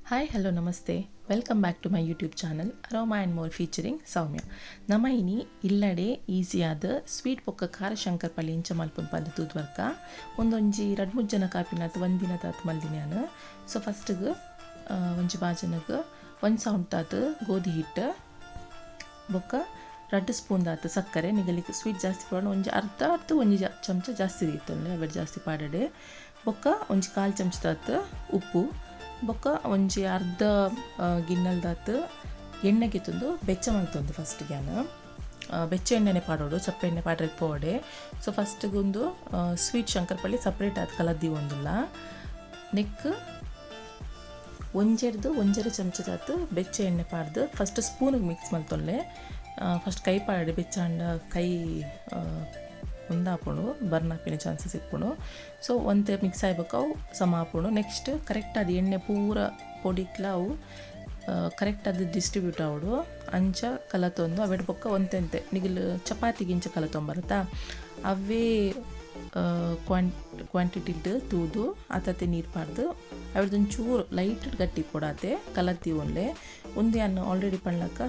Hi hello namaste, welcome back to my YouTube channel Aroma and More featuring Soumya. ನಮ ಇನಿ ಇಲ್ಲಡೆ ಈಸಿಯಾದ sweet ಬೊಕ್ಕ ಖಾರ ಶಂಕರ್ಪಳ್ಳಿ ಇಂಚ ಮಲ್ಪುನ್ ಪಂದ್ ತೂದ್ವರ್ಕ ಒಂದೊಂಜಿ ರಡ್ಡ್ ಮೂಜಿ ಜನ ಕಾಪಿನಾತ್ ಒಂದಿನ ತಾತ್ ಮಲ್ದಿನ್ಯಾನ್. ಸೊ ಫಸ್ಟ್ಗ್ ಒಂಜಿ ಬಾಜನಗ್ ಒಂಜಿ ಸೌಂಡ್ ತಾತ್ ಗೋಧಿ ಹಿಟ್ಟು ಬೊಕ್ಕ ರಡ್ಡ್ ಸ್ಪೂನ್ ದಾತ್ ಸಕ್ಕರೆ. ನಿಗಲಿಕ್ ಸ್ವೀಟ್ ಜಾಸ್ತಿ ಪಾಡೋಣ ಒಂಜಿ ಅರ್ಧ ಅರ್ಧ ಒಂಜಿ ಚಮಚ ಜಾಸ್ತಿ ದೀತೊನ್ಲೆ, ಅವೆಡ್ ಜಾಸ್ತಿ ಪಾಡಡೆ. ಬೊಕ್ಕ ಒಂಜಿ ಕಾಲು ಚಮಚ ದಾತ್ ಉಪ್ಪು ಬೊಕ್ಕ ಒಂಜಿ ಅರ್ಧ ಗಿನ್ನಲ್ದಾತ್ ಎಣ್ಣೆ ಗೆತ್ತೊಂದು ಬೆಚ್ಚ ಮಲ್ತೊಂದು. ಫಸ್ಟ್ ಗ್ಯಾನ್ ಬೆಚ್ಚ ಎಣ್ಣೆನೆ ಪಾಡೋಡು, ಚಪ್ಪೆ ಎಣ್ಣೆ ಪಾಡ್ರೆ ಪೋವಡೆ. ಸೊ ಫಸ್ಟ್ಗೆ ಒಂದು ಸ್ವೀಟ್ ಶಂಕರಪಳ್ಳಿ ಸಪ್ರೇಟ್ ಆದ್ ಕಲದ್ದಿ ಒಂದುಲ್ಲ. ನೆಕ್ ಒಂಜೆರ್ದು ಒಂಜರೆ ಚಮಚದಾತ್ ಬೆಚ್ಚ ಎಣ್ಣೆ ಪಾಡ್ದು ಫಸ್ಟ್ ಸ್ಪೂನಿಗೆ ಮಿಕ್ಸ್ ಮಲ್ತೊನ್ಲೆ. ಫಸ್ಟ್ ಕೈ ಪಾಡಿ, ಬೆಚ್ಚಾಂಡ ಕೈ ಉಂದಾಪುಂಡು, ಬರ್ನ್ ಆಪಿನ ಚಾನ್ಸಸ್ ಇಪ್ಪುಂಡು. ಸೊ ಒಂತೆ ಮಿಕ್ಸ್ ಆಯ್ಬೊಕ್ಕ ಅವು ಸಮ ಆಪುಂಡು. ನೆಕ್ಸ್ಟ್ ಕರೆಕ್ಟ್ ಅದು ಎಣ್ಣೆ ಪೂರ ಪೊಡಿಕ್ಲ ಅವು ಕರೆಕ್ಟ್ ಅದು ಡಿಸ್ಟ್ರಿಬ್ಯೂಟ್ ಆವೊಡು ಅಂಚ ಕಲತೊಂದು ಅವೆಡ್ ಬೊಕ್ಕ ಒಂತೆಂತೆ ನಿಗಲ್ ಚಪಾತಿಗೆ ಇಂಚ ಕಲತೊಂಬರತ್ತಾ ಅವೇ ಕ್ವಾಂಟಿಟಿಡ್ ತೂದು ಆತತೆ ನೀರು ಪಾಡ್ದು ಅವೆಡ್ದು ಒಂಚೂರು ಲೈಟ್ ಗಟ್ಟಿ ಪೊಡಾತೆ ಕಲತ್ತಿ ಒನ್ಲೆ. ಉಂದು ಯಾನ್ ಆಲ್ರೆಡಿ ಪಣ್ಲಕ್ಕ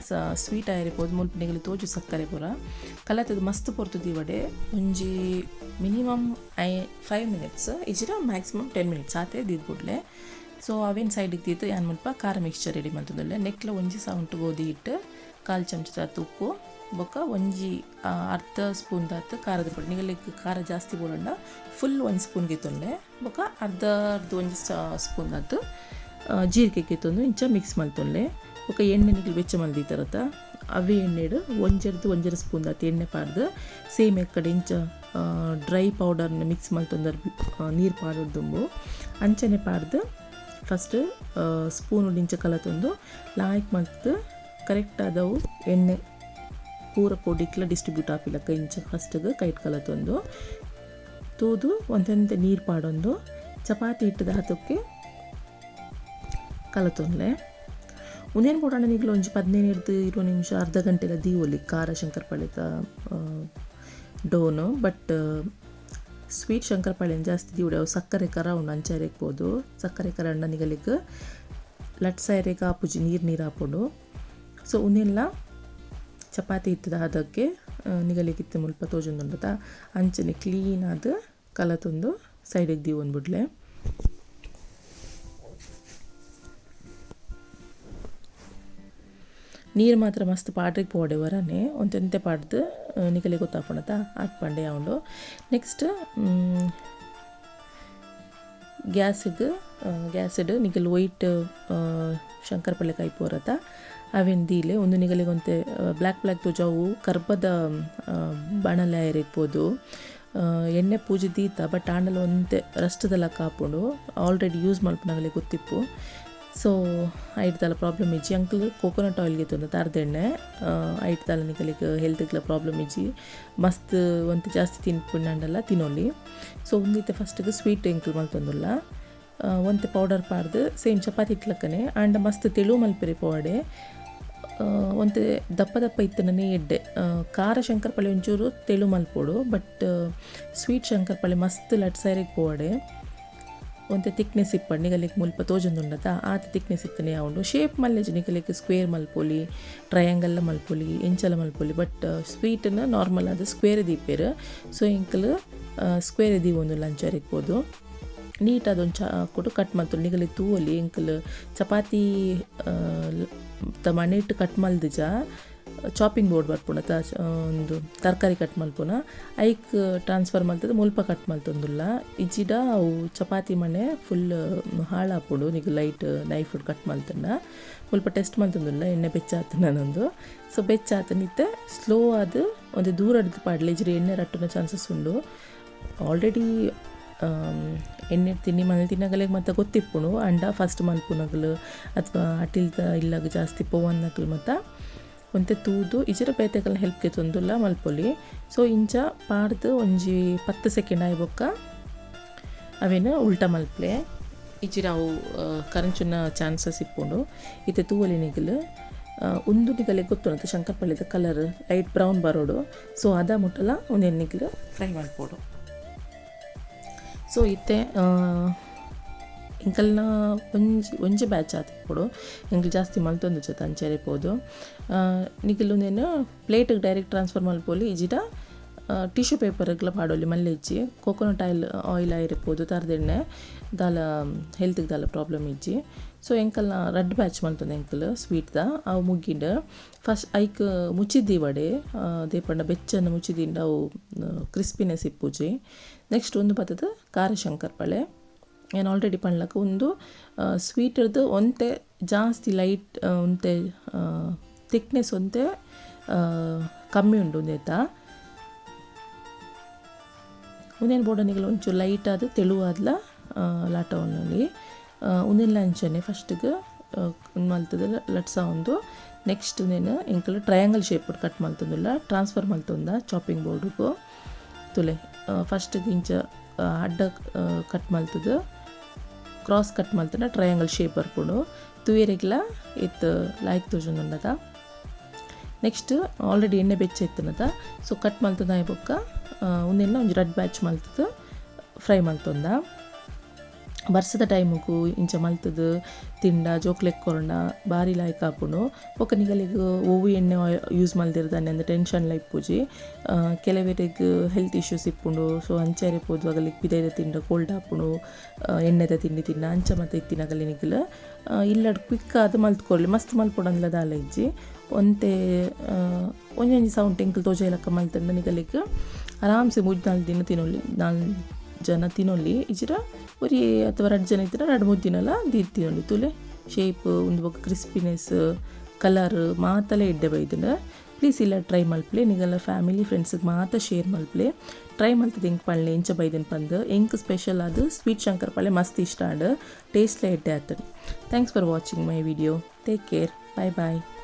ಸ್ವೀಟ್ ಆಯಿರ್ಪೋದು ಮುಲ್ಪ ನಿಗಲ್ ತೋಜು ಸಕ್ಕರೆ ಪೂರ ಕಲತ್ತದು ಮಸ್ತ್ ಪೊರ್ತು ದೀವಡೆ. ಒಂಜಿ ಮಿನಿಮಮ್ 5 ಮಿನಿಟ್ಸ್ ಇಜಿರ ಮ್ಯಾಕ್ಸಿಮಮ್ 10 ಮಿನಿಟ್ಸ್ ಆತೆ ದೀದ್ಬುಡ್ಲೆ. ಸೊ ಅವೇನು ಸೈಡಿಗೆ ದೀತು ಯಾನ್ ಮುಲ್ಪ ಖಾರ ಮಿಕ್ಸ್ಚರ್ ರೆಡಿ ಮಲ್ತೊಂದುಲ್ಲೆ. ನೆಕ್ಲ ಒಂಜಿ ಸೌಂಟು ಗೋಧಿ ಹಿಟ್ಟು, ಕಾಲು ಚಮಚದಾತ್ ಉಪ್ಪು ಬೊಕ್ಕ ಒಂಜಿ ಅರ್ಧ ಸ್ಪೂನ್ ದಾತ್ ಖಾರದ ಪೊಡಿ. ನಿಗಲಿಗ್ ಖಾರ ಜಾಸ್ತಿ ಬೋಡಂಡ ಫುಲ್ 1 ಸ್ಪೂನ್ ಗೆತ್ತೊನ್ಲೆ. ಬೊಕ್ಕ ಅರ್ಧ ಅರ್ಧ ಒಂಜಿ ಸ್ಪೂನ್ ದಾತ್ ಜೀರಿಗೆ ಗೆತ್ತೊಂದು ಇಂಚ ಮಿಕ್ಸ್ ಮಲ್ತೊನ್ಲೆ. ಬೊಕ್ಕ ಎಣ್ಣೆ ನಿಗಲ್ ಬೆಚ್ಚ ಮಲ್ದಿತ್ತರತ ಅವೇ ಎಣ್ಣೆಡ್ ಒಂಜೆರ್ದು ಒಂಜರೆ ಸ್ಪೂನ್ ದಾತ್ ಎಣ್ಣೆ ಪಾಡ್ದು ಸೇಮ್ ಎಕ್ಕಡೆ ಇಂಚ ಡ್ರೈ ಪೌಡರ್ನ ಮಿಕ್ಸ್ ಮಲ್ತೊಂದರ್ ನೀರು ಪಾಡೋದು ದುಂಬು ಅಂಚನೆ ಪಾಡ್ದು ಫಸ್ಟ್ ಸ್ಪೂನ್ ಇಂಚ ಕಲತೊಂದು ಲಾಯ್ಕ್ ಮಲ್ತು ಕರೆಕ್ಟ್ ಆದವು ಎಣ್ಣೆ ಪೂರ ಪೊಡಿಕ್ಲ ಡಿಸ್ಟ್ರಿಬ್ಯೂಟ್ ಆಪಿಲಕ್ಕ ಇಂಚ ಫಸ್ಟ್ಗೆ ಕೈಟ್ ಕಲತೊಂದು ತೂದು ಒಂತೆಂತೆ ನೀರು ಪಾಡೊಂದು ಚಪಾತಿ ಹಿಟ್ಟದ ಹತಕ್ಕೆ ಕಲತೊನ್ಲೆ. ಉಂದೇನು ಬೋಡಾಂಡ ನಿಗ್ಲು ಒಂಜಿ 15 20 ನಿಮಿಷ ಅರ್ಧ ಗಂಟೆಲ ದೀವೊಲಿ ಖಾರ ಶಂಕರಪಾಳೆತ ಡೋನು. ಬಟ್ ಸ್ವೀಟ್ ಶಂಕರಪಾಳೆನ ಜಾಸ್ತಿ ದೀವಡೆ, ಅವು ಸಕ್ಕರೆ ಕರ ಉಂಡು ಅಂಚ ಇರ್ಬೋದು. ಸಕ್ಕರೆ ಕರ ಅಂಡ ನಿಗಲಿಗ್ ಲಟ್ಸಾಯರೆಗ್ ಆಪುಜಿ, ನೀರು ನೀರು ಆಪುಂಡು. ಸೊ ಉಂದೆಲ್ಲ ಚಪಾತಿ ಇತ್ತದ ಅದಕ್ಕೆ ನಿಗಲಿಗಿತ್ತು ಮುಲ್ಪ ತೋಜೊಂದುಂಡತ ಅಂಚನೆ ಕ್ಲೀನ್ ಆದ್ ಕಲತೊಂದು ಸೈಡಿಗೆ ದೀವೊಂದು ಬಿಡ್ಲೆ. ನೀರು ಮಾತ್ರ ಮಸ್ತ್ ಪಾಡ್ರಿಗೆ ಪೋಡೆ ವರನೆ ಒಂತೆಂತೆ ಪಾಡ್ದು ನಿಗಲಿ ಗೊತ್ತಾಪುಂಡತ ಆತ್ ಪಂಡೆ ಉಂಡು. ನೆಕ್ಸ್ಟ್ ಗ್ಯಾಸಿಗೆ ಗ್ಯಾಸಿಡ್ ನಿಗಲ್ ವೈಟ್ ಶಂಕರಪಳ್ಳಿ ಕಾಯಿ ಪೋರತ ಅವೇನು ದೀಲೆ. ಒಂದು ನಿಗಲಿಗೆ ಒಂತೆ ಬ್ಲ್ಯಾಕ್ ಬ್ಲ್ಯಾಕ್ ತೋಜಾವು ಕರ್ಬದ ಬಾಣಲೆ ಇರ್ಬೋದು. ಎಣ್ಣೆ ಪೂಜೆ ದೀತ ಬಟ್ ಆಂಡಲ ಒಂತೆ ರಷ್ಟದೆಲ್ಲ ಕಾಪುಂಡು, ಆಲ್ರೆಡಿ ಯೂಸ್ ಮಲ್ಪುನಗಲೆ ಗೊತ್ತಿಪ್ಪು. ಸೊ ಐಟ್ದಾಲ ಪ್ರಾಬ್ಲಮ್ ಇಜ್ಜಿ. ಅಂಕಲ್ ಕೋಕೋನಟ್ ಆಯಿಲ್ಗೆ ತೊಂದು ತಾರ್ದೆಣ್ಣೆ ಐಟ್ದಾಲ ನಿಗಲಿಗೆ ಹೆಲ್ತ್ಗ್ಲ ಪ್ರಾಬ್ಲಮ್ ಇಜ್ಜಿ. ಮಸ್ತ್ ಒಂತೆ ಜಾಸ್ತಿ ತಿನ್ಪುಂಡಲ್ಲ ತಿನ್ನೊಲಿ. ಸೊ ಒಂದಿತ್ತೆ ಫಸ್ಟಿಗೆ ಸ್ವೀಟ್ ಎಂಕಲ್ ಮಲ್ತೊಂದುಲ್ಲ. ಒಂತೆ ಪೌಡರ್ ಪಾಡ್ದು ಸೇಮ್ ಚಪಾತಿ ಇಟ್ಲಕ್ಕನೆ ಆಂಡ ಮಸ್ತ್ ತೆಳು ಮಲ್ಪೆರೆ ಪೋವಡೆ, ಒಂತೆ ದಪ್ಪ ದಪ್ಪ ಇತ್ತನೇ ಎಡ್ಡೆ. ಖಾರ ಶಂಕರಪಳ್ಳಿ ಒಂಚೂರು ತೆಳು ಮಲ್ಪೊಡು, ಬಟ್ ಸ್ವೀಟ್ ಶಂಕರಪಳ್ಳಿ ಮಸ್ತ್ ಲಟ್ಸಾಯರಿಗೆ ಪೋವಡೆ. ಒಂತೆ ತಿಕ್ನೆಸ್ ಇಪ್ಪಡ್ ನಿಗಲಿಕ್ ಮುಲ್ಪ ತೋಜೊಂದುಂಡತ ಆತ ತಿಕ್ನೆಸ್ ಇತ್ತನೇ ಉಂಡು. ಶೇಪ್ ಮಲ್ಲೆಜ್ ನಿಗಲಿಕ್ ಸ್ಕ್ವೇರ್ ಮಲ್ಪೊಲಿ, ಟ್ರಯಾಂಗಲ್ ಮಲ್ಪೊಲಿ, ಎಂಚಲ ಮಲ್ಪೊಲಿ. ಬಟ್ ಸ್ವೀಟನ್ನು ನಾರ್ಮಲ್ ಆದ ಸ್ಕ್ವೇರ್ ದೀಪೇರು. ಸೊ ಎಂಕಲ್ ಸ್ಕ್ವೇರ್ ದೀವೊಂದು ಲಂಚ್ ಇರ್ಬೋದು. ನೀಟ್ ಅದೊಂದು ಚಾ ಕೊಟ್ಟು ಕಟ್ ಮಲ್ತೊಲಿ ನಿಗಲಿ ತೂವೊಲಿ. ಎಂಕಲ್ ಚಪಾತಿ ಮಣೆಟ್ ಕಟ್ ಮಲ್ದಿಜ ಚಾಪಿಂಗ್ ಬೋರ್ಡ್ ಬರ್ಪುಂಡು ಅತ್ತ ಒಂದು ತರಕಾರಿ ಕಟ್ ಮಲ್ಪುನ ಐಕ್ ಟ್ರಾನ್ಸ್ಫರ್ ಮಲ್ತದ ಮುಲ್ಪ ಕಟ್ ಮಲ್ತೊಂದುಲ್ಲ. ಇಜ್ಜಿಡ ಅವು ಚಪಾತಿ ಮಣೆ ಫುಲ್ ಹಾಳಾಪುಂಡು ನಿಗ್ ಲೈಟ್ ನೈಫ್ ಕಟ್ ಮಲ್ತಂಡ. ಮುಲ್ಪ ಟೆಸ್ಟ್ ಮಲ್ತೊಂದುಲ್ಲ ಎಣ್ಣೆ ಬೆಚ್ಚ ಆತು ನಾನೊಂದು. ಸೊ ಬೆಚ್ಚ ಆತನಿತ್ತೆ ಸ್ಲೋ ಆದ್ ಒಂತೆ ದೂರ ಹಿಡ್ದು ಪಾಡ್ಲೆ, ಇಜ್ಜಿಡ ಎಣ್ಣೆ ರಟ್ಟುನ ಚಾನ್ಸಸ್ ಉಂಡು. ಆಲ್ರೆಡಿ ಎಣ್ಣೆ ತಿನ್ನಿ ಮನೆ ತಿನ್ನಗಲೆಗ್ ಮತ್ತೆ ಗೊತ್ತಿಪ್ಪುಂಡು. ಅಂಡ ಫಸ್ಟ್ ಮಲ್ಪುನಗಲು ಅಥವಾ ಅಟಿಲ್ದ ಇಲ್ಲಾಗ ಜಾಸ್ತಿ ಪೋವನ್ನಕಲು ಮತ್ತ ಒಂತೆ ತೂದು ಇಜರ ಬೇತೆಗಲ ಹೆಲ್ಪ್ ಗೆತೊಂದುಲ್ಲ ಮಲ್ಪೊಲಿ. ಸೊ ಇಂಚ ಪಾಡ್ದು ಒಂಜಿ 10 ಸೆಕೆಂಡ್ ಆಯಿ ಬೊಕ್ಕ ಅವೇನು ಉಲ್ಟ ಮಲ್ಪಲೆ, ಇಜ್ಜಿಡ ಅವು ಕರಂಚುನ ಚಾನ್ಸಸ್ ಇಪ್ಪುಂಡು. ಇತ್ತೆ ತೂವೊಲಿ ನಿಗಲು ಉಂದು ನಿಗಲೆ ಗೊತ್ತುಂಡು ಶಂಕರಪಳ್ಳಿದ ಕಲರ್ ಲೈಟ್ ಬ್ರೌನ್ ಬರೋಡು. ಸೊ ಅದ ಮುಟ್ಟಲ ಉಂದೆನ್ ನಿಗಲು ಫ್ರೈ ಮಲ್ಪೊಡು. ಸೊ ಇತ್ತೆ ಎಂಕಲ್ನ ಒಂಜಿ ಒಂಜಿ ಬ್ಯಾಚ್ ಆತಿಪ್ಪೊಡು ಎಂಕಲ್ ಜಾಸ್ತಿ ಮಲ್ತೊಂದು ಜೊತೆ ಅಂಚೆರೆ ಪೋದು ನಿಕಲ್ ಉಂದೆನ್ ಪ್ಲೇಟಿಗೆ ಡೈರೆಕ್ಟ್ ಟ್ರಾನ್ಸ್ಫರ್ ಮಲ್ಪೊಲಿ ಇಜಿಡ ಟಿಶ್ಯೂ ಪೇಪರ್ಗ್ಲ ಪಾಡೊಲಿ ಮಲ್ಲೆ ಇಜ್ಜಿ coconut oil oil ಆಯಿರ್ಪೋದು ತರದೆಣ್ಣೆ ದಾಲ ಹೆಲ್ತ್ಗೆ ದಾಲ ಪ್ರಾಬ್ಲಮ್ ಇಜ್ಜಿ. ಸೊ ಎಂಕಲ್ನ ರಡ್ಡ್ ಬ್ಯಾಚ್ ಮಲ್ತೊಂದು ಎಂಕಲ್ ಸ್ವೀಟ್ದ ಅವು ಮುಗ್ಗಿಂಡ್ ಫಸ್ಟ್ ಐಕ್ ಮುಚ್ಚಿದ್ದೀವಡೆ ದೇಪಂಡ ಬೆಚ್ಚನ್ನು ಮುಚ್ಚಿದಿಂಡ ಅವು ಕ್ರಿಸ್ಪಿನೆಸ್ ಇಪ್ಪುಜಿ. ನೆಕ್ಸ್ಟ್ ಒಂದು ಬತ್ತದ ಖಾರ ಶಂಕರ್ಪಳೆ ಏನು ಆಲ್ರೆಡಿ ಪಣ್ಲಕ್ಕ ಒಂದು ಸ್ವೀಟರ್ದು ಒಂತೆ ಜಾಸ್ತಿ ಲೈಟ್ ಒಂತೆ ಥಿಕ್ನೆಸ್ ಒಂತೆ ಕಮ್ಮಿ ಉಂಡು ಒಂದೇತ ಉಂದೇನು ಬೋಡನಿಗಲ ಒಂಚೂರು ಲೈಟ್ ಆದ್ ತೆಳುವಾದ್ಲ ಲಾಟ ಉಣ್ಣೊಲಿ ಉಂದೆನ್ಲ ಅಂಚನೆ ಫಸ್ಟ್ಗೆ ಮಲ್ತದ ಲಟ್ಸ ಒಂದು ನೆಕ್ಸ್ಟ್ ಉಂದೆನ್ ಎಂಕಲ್ triangle shape cut ಮಲ್ತೊಂದುಲ್ಲ transfer ಮಲ್ತೊಂದ chopping ಬೋರ್ಡ್ಗು ತುಲೆ ಫಸ್ಟ್ಗೆ ಇಂಚ ಅಡ್ಡ ಕಟ್ ಮಲ್ತದ ಕ್ರಾಸ್ ಕಟ್ ಮಲ್ತನ ಟ್ರಯಾಂಗಲ್ ಶೇಪ್ ಬರ್ಪುಂಡು ತೂಯೆರೆಗ್ಲ ಇತ್ತು ಲಾಯ್ಕ್ ತೋಜೊಂದುಂಡದ. ನೆಕ್ಸ್ಟ್ ಆಲ್ರೆಡಿ ಎಣ್ಣೆ ಬೆಚ್ಚ ಇತ್ತನದ ಸೊ ಕಟ್ ಮಲ್ತದ ಬೊಕ್ಕ ಉಂದೆಲ್ಲ ಒಂಜಿ ರಡ್ಡ್ ಬ್ಯಾಚ್ ಮಲ್ತದ ಫ್ರೈ ಮಲ್ತೊಂದ. ಬರ್ಸದ ಟೈಮುಗು ಇಂಚ ಮಲ್ತದ ತಿಂಡ ಜೋಕ್ಲೆಗ್ ಕೊರ್ಂಡ ಬಾರಿ ಲಾಯ್ಕ್ ಆಪುಂಡು. ಬೊಕ್ಕ ನಿಗಲಿಗ್ ಒವ್ವು ಎಣ್ಣೆ ಯೂಸ್ ಮಲ್ದಿರ್ದಾನೆ ಅಂದ್ ಟೆನ್ಷನ್ಲ ಇಪ್ಪುಜಿ. ಕೆಲವೆರೆಗ್ ಹೆಲ್ತ್ ಇಶ್ಯೂಸ್ ಇಪ್ಪುಂಡು ಸೊ ಅಂಚೆರೆ ಪೋದು ಅಗಲಿಗ್ ಪಿದೈದ ತಿಂಡ ಕೋಲ್ಡ್ ಆಪುಂಡು ಎಣ್ಣೆದ ತಿಂಡಿ ತಿಂಡ ಅಂಚ ಮಾತ ಇತ್ತಿನಗಲಿ ನಿಗಲ್ ಇಲ್ಲಡ್ ಕ್ವಿಕ್ ಆದ್ ಮಲ್ತ್ಕೊರ್ಲಿ ಮಸ್ತ್ ಮಲ್ಪೊಡಂದ್ಲ ದಾಲ ಇಜ್ಜಿ. ಒಂತೆ ಒಂಜೊಂಜಿ ಸೌಂಡ್ ಎಂಕುಲು ತೋಜಾಯಿಲಕ್ಕ ಮಲ್ತಂಡ ನಿಗಲಿಗ್ ಆರಾಮ್ಸೆ ಮೂಜಿ ನಾಲ್ ದಿನ ತಿನೊಲಿ ನಾಲ್ ಜನ ತಿನೊಲಿ ಇಜಿರ ಒರಿ ಅಥವಾ ರಡ್ಡ್ ಜನ ಇತ್ತಿನ ರಡ್ಡ್ ಮೂಜಿ ದಿನಲ ದೀದ್ ತಿನೊಲಿ. ತೂಲೆ ಶೇಪ್ ಉಂದು ಬೊಕ್ಕ ಕ್ರಿಸ್ಪಿನೆಸ್ ಕಲರ್ ಮಾತಲ ಎಡ್ಡೆ ಬೈದ್ಂಡ್. ಪ್ಲೀಸ್ ಇಲ್ಲ ಟ್ರೈ ಮಲ್ಪಲೆ ನಿಗಲ ಫ್ಯಾಮಿಲಿ ಫ್ರೆಂಡ್ಸ್ಗೆ ಮಾತ ಶೇರ್ ಮಲ್ಪಲೆ ಟ್ರೈ ಮಲ್ತದ ಎಂಕ್ ಪನ್ಲೆ ಎಂಚ ಬೈದನ್ ಪಂದ್. ಎಂಕ್ ಸ್ಪೆಷಲ್ ಆದ್ ಸ್ವೀಟ್ ಶಂಕರ್ಪಳೆ ಮಸ್ತ್ ಇಷ್ಟ ಆಂಡ್ ಟೇಸ್ಟ್ಲ ಎಡ್ಡೆ ಆತಂಡ್. Thanks for watching my video. Take care. Bye bye.